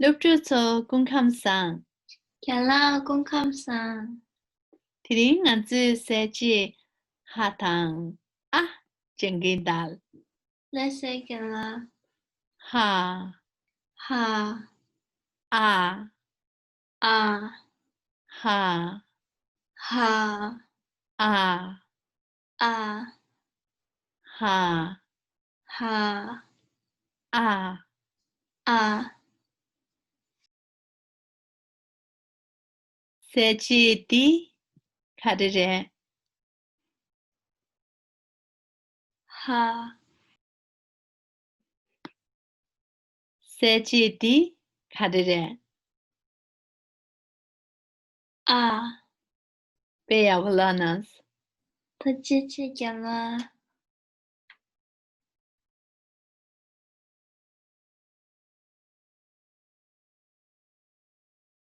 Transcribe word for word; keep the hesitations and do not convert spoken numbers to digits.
སློབ་ཕྲུག་ཚོ་སྐུ་ཁམས་བཟང་། ཁྱེད་ལ་སྐུ་ཁམས་བཟང་། དེ་རིང་ང་ཚོས་གསལ་བྱེད་ཧ་དང་ཨ་སྦྱང་གིན་གདའ། ལགས་སེ་ཁྱེད་ལ། ཧ། ཧ། ཨ། ཨ། ཧ། ཧ། ཨ། ཨ། ཧ། ཧ། ཨ། ཨ། གསལ་བྱེད་འདི་ག་རེ་རེད། ཧ། གསལ་བྱེད་འདི་ག་རེ་རེད། ཨ། དཔེ་ཡག་པོ་ལབ་ན། ཐུགས་རྗེ་ཆེ་ཁྱེད་ལ།